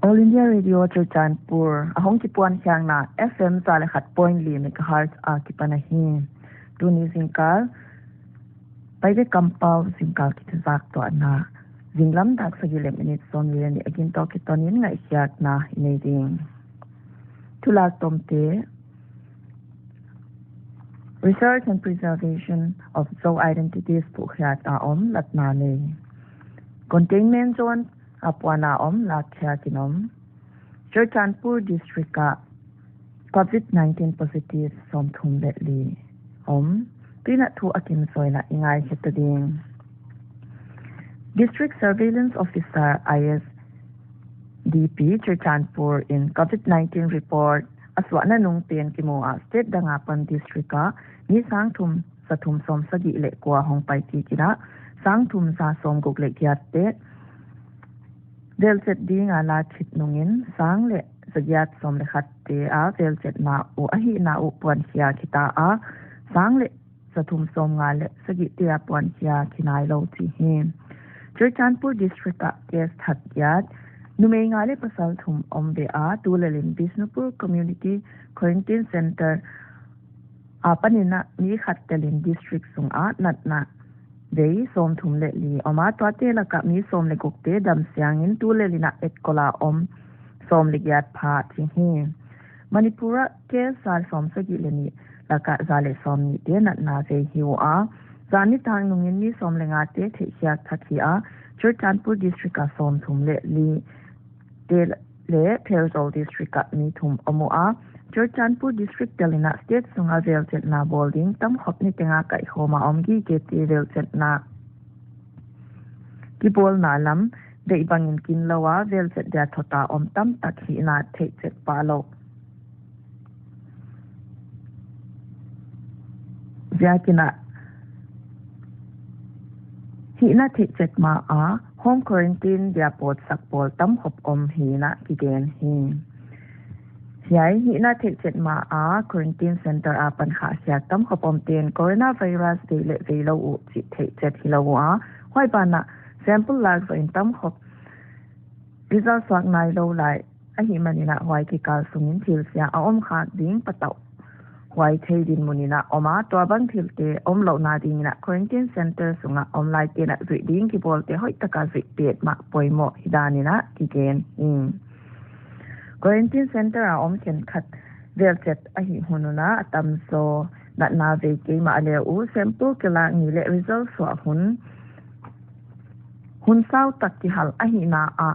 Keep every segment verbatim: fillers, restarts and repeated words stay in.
All India Radio Churachandpur, a hong kipuan khiakna F M za leh khat point li megahertz a kipan ahi. Tuni zingkal, Paite kampau zingkal kithuzak tuahna, zinglam dak sagih leh minute sawmnih leh nih a gin toh kiton in ngaihkhiakna i nei ding. Thulak tomte, Research and Preservation of Zo Identities phuhkhiak a om latna nei. Containment Zone a puan a om lakkhiak in om. Churachandpur District ah COVID nineteen positive sawmthum leh li om. Tuin a thu a kimzaw in i ngaikhe ta ding. District Surveillance Officer, I S D P, Churachandpur in COVID nineteen report a suahna nung pen kimu a state dang apan district ah mi sang thum za thum sawmsagih leh kua hong pai kik in a, sang thum za sawmguk leh giat te velchet ding a lak khit nungin sang leh za giat sawm leh khat te a velchetna uh ahihna uh puankhia khita a, sang leh za thum sawmnga leh sagih te a puankhia khinailou chi hi. Churachandpur District ah case thak giat, numei nga leh pasal thum om ve a, tulel in Bishnupur Community Quarantine Center apan in a mi khat tel in district sung ah natna vei sawmthum leh li om a, tuate lak ah mi sawm leh guk te damsiang in tulel in a etkol a om sawm leh giat pha chi hi. Manipur ah case za leh sawmsagih leh nih lak ah za leh sawmnih te natna vei hi ua, zan nitak nungin mi sawm leh nga te theihkhiak thak hi a, Churachandpur District ah sawmthum leh li te leh Pherzawl District ah mi thum om ua. Churachandpur District tel in a state sung a velchetna bawl ding tamkhop niteng a kaihkhawm a om gige te velchetna kibawlna lam deih bang in kinlou a, velchet dia thot a om tamtak hihna theihchet pah lou ziak in a, hihna theihchet ma a home quarantine dia pawtsak bawl tamkhop om hi'n a kigen hi. Hiai hihna theihchet ma a quarantine center apan khahkhiak tamkhop om te'n coronavirus vei leh veilou uh chih theihchet hilou ua, huai ban ah sample lak zoh in tamkhop result suak nailou lai ahihman in a, huai kikal sungin thilsia a om khak ding patauh huai thei dinmun in a om a, tuabang thilte omlouhna ding in a quarantine center sung ah om laite'n a zuih ding kibawlte hoihtak a zuih petmah poimoh hi dan in a kigen hi. Quarantine center a om khenkhat velchet ahih hun un a, a tamzaw natna vei keimah a leh uh sample kilak ni leh result suah hun hun sautak kihal ahihna ah,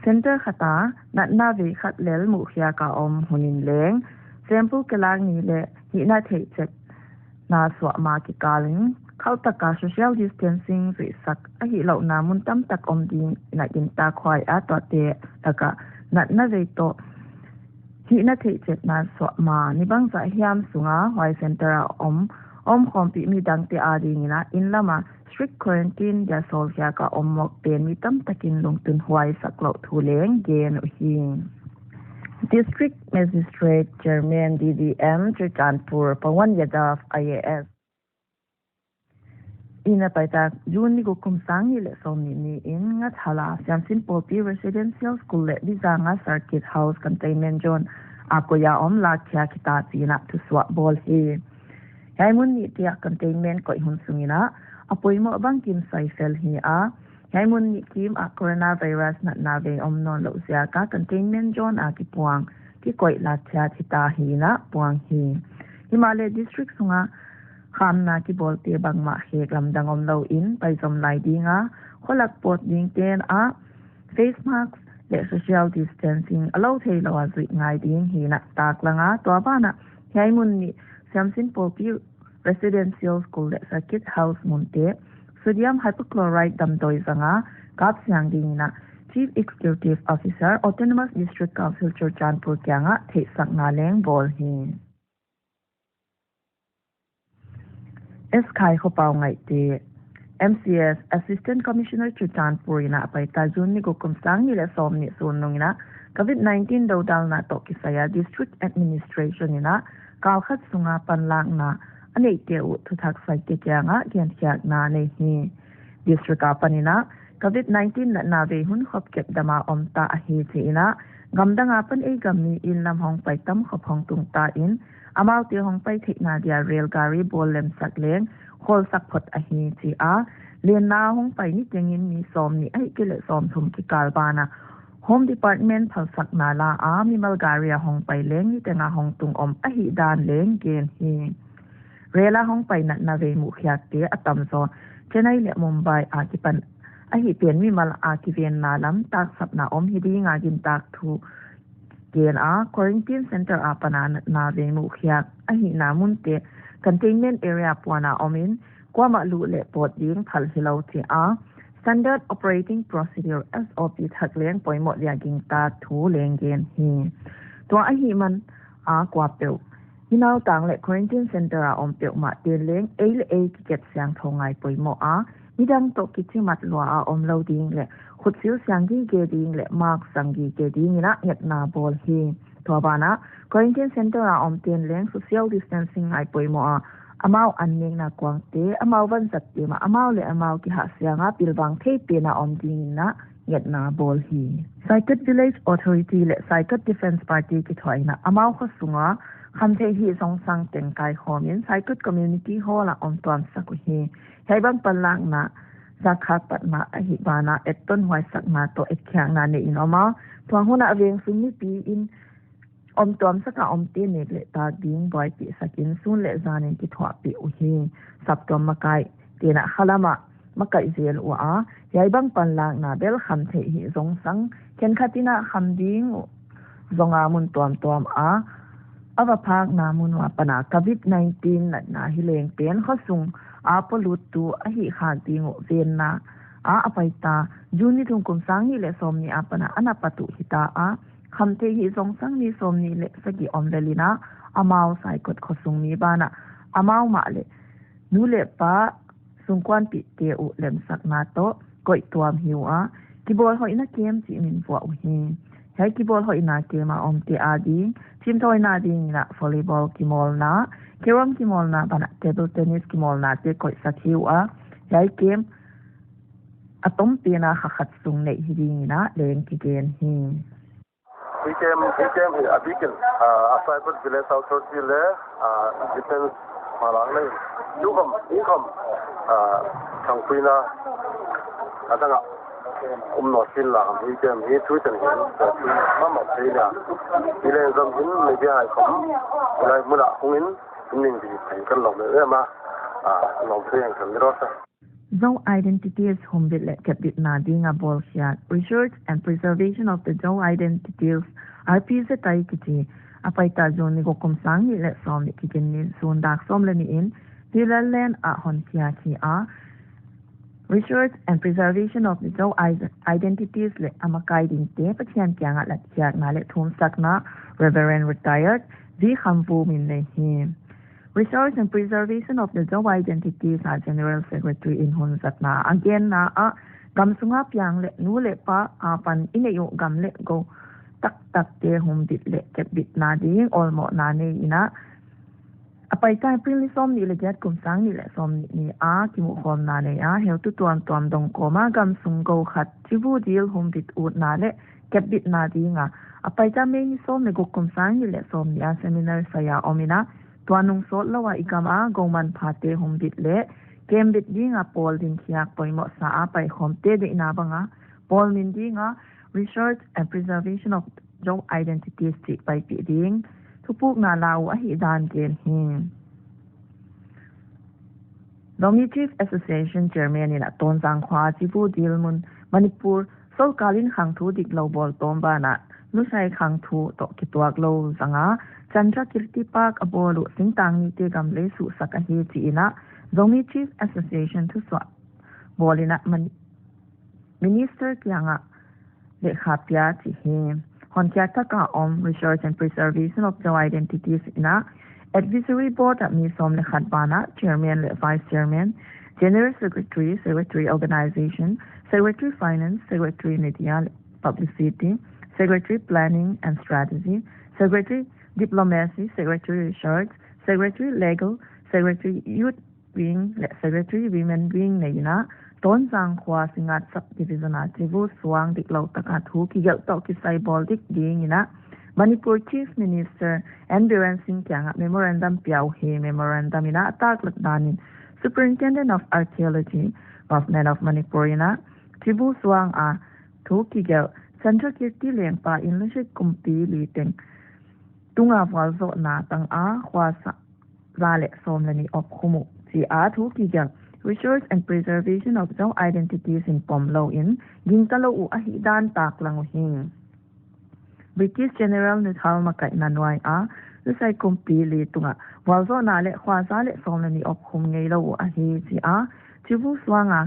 center khat a natna vei khat lel muhkhiak a om hun in leng sample kilak ni leh hihna theihchetna suah ma kikal in khalhtak a social distancing zuihsak ahihlouhna mun tamtak om ding in a gintak huai a, tuate lak ah natna vei toh hihna theihchetna suah ma ni bangzah hiam sung a huai center a om omkhawmpih midangte ading in a inn lam a strict quarantine dia sawlkhiak a om mawk pen mi tamtak in lungtunhuai sak louh thu leng gen uhi. District Magistrate Chairman, D D M, Churachandpur, Pawan Yadav, I A S in a, a paitak June ni guk, kum sang nih leh sawmnih ni in Ngathal a Siamsin Pawlpi Residential School leh Bijang a Circuit House Containment Zone a koih a om lakkhiak khita chi in a thusuah bawl hi. Hiai mun nihte ah containment koih hun sung in a, a poimoh bangkim saisel hi a, hiai mun nih kim ah coronavirus natna vei om nawnlouh ziak a containment zone a kipuang kikoih lakkhiak khita hi in a puang hi. Himahleh district sung a khamna kibawlte bangmah khek lamdang omlou in paizom lai ding a, kholak pawt ding te'n a face mask leh social distancing a lou theilou a zuih ngai ding hi'n a taklang a, tua ban ah hiai mun nih Siamsin Pawlpi Residential School leh Circuit House munte sodium hypochlorite damdawi zang a kap siang ding in a Chief Executive Officer, Autonomous District Council Churachandpur kiang ah theihsakna leng bawl hi. S Khai Khopau Ngaihte, M C S, Assistant Commissioner Churachandpur in a, a paitak June ni guk, kum sang nih leh sawmnih sun nung in a, COVID nineteen dodalna toh kisai a District Administration in a kal khat sung a panlakna a neihte uh thuthak saite kiang ah genkhiakna nei hi. District apan in a COVID nineteen natna vei hun khop kep dama om ta ahi chi in a, gamdang apan ei gam mi in lam hongpai tam khop hong tung ta in, amaute hongpai theihna dia railgari bawl lemsak leng, khawlsak phot ahi chi a, lenna hongpai ni tengin mi sawmnih ahihkeileh sawmthum kikal banah Home Department phalsakna la a mimal gari a hongpai leng ni tenga hong tung om ahihdan leng gen hi. Rail a hongpai natna vei muhkhiakte a tamzaw Chennai leh Mumbai a kipan ahihpen mimal a kivenna lam taksapna om hi dinga gintak thu gen a, quarantine center a pana natna vei muhkhiak ahihna munte containment area puana omin, kuamah luh leh pawt ding phal hilou chi a, Standard Operating Procedure, S O P thak leng poimoh dia gintak thu leng gen hi. Tua ahihman a kuapeuh, i nautang leh quarantine center a om peuhmah ten leng ei leh ei kiket siangthou ngai poimoh a, midang toh kichimat lua a omlou ding leh khutsil siang gige ding leh mask sang gige dingin a ngetna bawl hi. Tua banah quarantine center a om ten leng social distancing ngai poimoh a, amau an nekna kuangte, amau vanzatte mah amau leh amau kihahsiang a pilvang thei pen a om dingin a ngetna bawl hi. Saikot Village Authority leh Saikot Defence Party kithuah in a, amau khaw sunga khamtheih hihzongsang teng kaikhawmin Saikot Community Hall a om tuamsak uhi. Hiaibang panlakna zak khak patna ahih banah etton huaisakna toh etkhiakna neihin om a, tua hun ah veng sung mipi in om tuamsak a omte nek leh tak ding buaipihsak in sun leh zanin kithuahpih uhi. Saptuam makaite in a khalam ah makaih zel ua, hiaibang panlakna bel khamtheih hihzongsang khenkhat in a kham ding uh zonga mun tuamtuam a a vaphakna mun ua pana COVID nineteen natna hi leng pen khaw sung a poluttu ahih khak ding uh venna a apaita June ni thum kum sang nih leh sawmnih a pana ana pat uh hita a, khamtheih hihzongsang mi sawmnih leh sagih om lel in a, amau Saikot khaw sung mi banah amau mah leh nu leh pa sungkuanpihte uh lemsakna toh koih tuam hi ua, kibawlhoihna camp chih min vuah uhi. Hiai kibawlhoihna camp a omte ading chimthawina dingin a volleyball kimawlna, carrom kimawlna banah table tennis kimawlnate koihsak hi ua, hiai camp a tom pen a kha khat sung neih hi dingin a leng kigen hi. Hi camp, hi camp hi a bikin, ah, a Saikot Village Authority leh, ah, Defence malang leh tukham, tukham, ah, thangpuina adang a um nawn sin la hi camp hi tutan hi, ah, tu mama thei la. Hi leng zam hin media hai kham, lai muna hungin, ning di thei kan lawm leh ma, ah, lawm thei kan ni rosa. Zo Identities Humbit leh Kepbitna dinga bawlkhiak Research and Preservation of the Zo Identities, R P Z I kichi, apaita June ni guk kum sang nih leh sawmnih kiginni sun dak sawm leh nih in Vilaland ah honkhiak hi a, Research and Preservation of the Zo Id-, Identities leh a makai dingte Pathian kianga latkhiakna leh thumsakna Reverend Retired V Khamvu min nei hi. Research and Preservation of the Zo Identities a General Secretary in hunzatna a genna ah, gamsunga piang leh nu leh pa apan i neih uh gam leh gou taktakte humbit leh kepbitna ding awlmohna nei in a, apaita April ni sawmnih leh giat kum sang nih leh sawmnih ni a kimuhkhawmna nei a, heutu tuamtuam dong kawma gamsung gou khat chivu dil humbit utna leh kepbitna dinga, apaita May ni sawm leh guk kum sang nih leh sawmnih a seminar saia om in a, tua nung sawtlou a i gam a gou manphate humbit leh kembit dinga pawl dingkhiak poimoh sa a paikhawmte deihna banga pawl min dinga Research and Preservation of Zo Identities chih paipih ding thupukna la uh ahihdan gen hi. Zomi Chief Association Chairman in a Tonzang khua chivu dil mun Manipur sorkar in khangthu diklou bawl tawm banah nusia khangthu toh kituaklou zanga Chandra Kirti Park a bawl uh singtang mite gam lei suhsak ahi chi in a Zomi Chief Association thusuah bawl in a Mani-, Minister kianga lehkha pia chi hi. Honkhiak thak a om Research and Preservation of Zo Identities in a Advisory Board a mi sawm leh khat banah Chairman leh Vice Chairman, General Secretary, Secretary Organization, Secretary Finance, Secretary Media Publicity, Secretary Planning and Strategy, Secretary Diplomacy, Secretary Research, Secretary Legal, Secretary Youth Wing leh Secretary Women Wing nei in a, Tonzang khua Singngat Sub Division a Chivu Suang diklou taka thu kigelh toh kisai bawl dik dingin a Manipur Chief Minister N Biren Singh kiangah memorandum pia uhi. Memorandum in a taklat danin Superintendent of Archaeology, Government of Manipur in a Chivu Suang a thu kigelh Chandrakirti lengpa in lungsit kumpi li teng tunga vualzohna tang a khua za leh sawm leh nih op khum uh chi a thu kigelh Research and Preservation of Zau Identities in pomlou in gingtalou uh ahihdan taklang uhi. British General Nu Thal makaihna nuai a Lusai kumpi li tunga vualzohna leh khua za leh sawm leh nih op khum ngeilou uh ahi chi a Chivu Suang a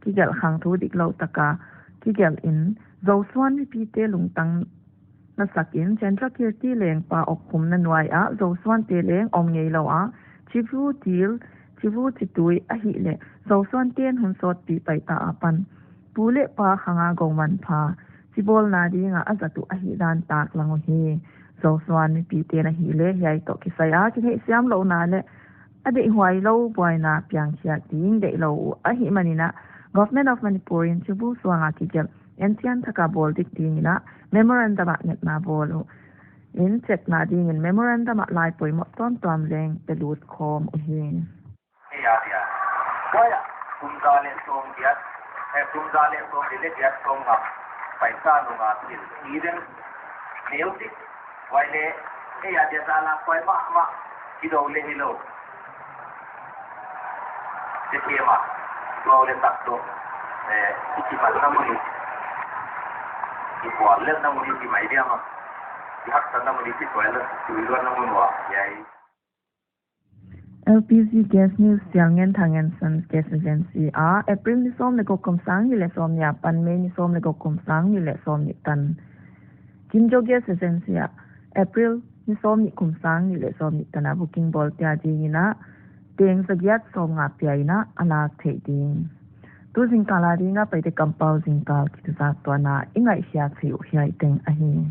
kigelh khang thu diklou taka kigelh in Zosuan mipite lungtang nasakin Chandrakirti lengpa op khumna nuai ah Zosuante leng om ngeilou a, Chivu til, Chivu chitui ahihleh Zosuanten hun sawtpi paita apan pu leh pa khanga gouman pha chibawlna dinga a zat uh ahihdan taklang uhi. Zosuan mipiten ahihleh hiai toh kisai a kineihsiam louhna leh a deihhuailou buaina piangkhia ding deihlou uh ahihmanin a Government of Manipur in Chivu Suang a kigelh enchian taka bawl dik dingin a memorandum ah ngetna bawl uh in chetna dingin memorandum ah lai poimoh tuamtuam leng pelut khawm uhi. Hei a dia. Kaya, kum za leh sawm giat, eh, kum za leh sawm leh giat sawmnga paita nunga thil i den neu dik. Huai leh, hei a dia za la kuai mahmah kidou leh hilou. Te te ma, tua leh tak toh, eh, i kimatna mun in, i vuallelhna mun in, i mai dia ma, i haksatna mun in, i vuallelh, i vuallelhna mun ua, hiai. L P G Gas News, Sialngen Thangen Sons Gas Agency a April ni sawm leh guk kum sang nih leh sawmnih apan May ni sawm leh guk kum sang nih leh sawmnih tan. Kimjo Gas Agency a April ni sawmnih kum sang nih leh sawmnih tan a booking bawl tia dingin a teng zagiat sawmnga pia in a a lak theih ding. Tu zingkal a dinga Paite kampau zingkal kituhzak tuahna i ngaihkhiak theih uh hiai teng ahi.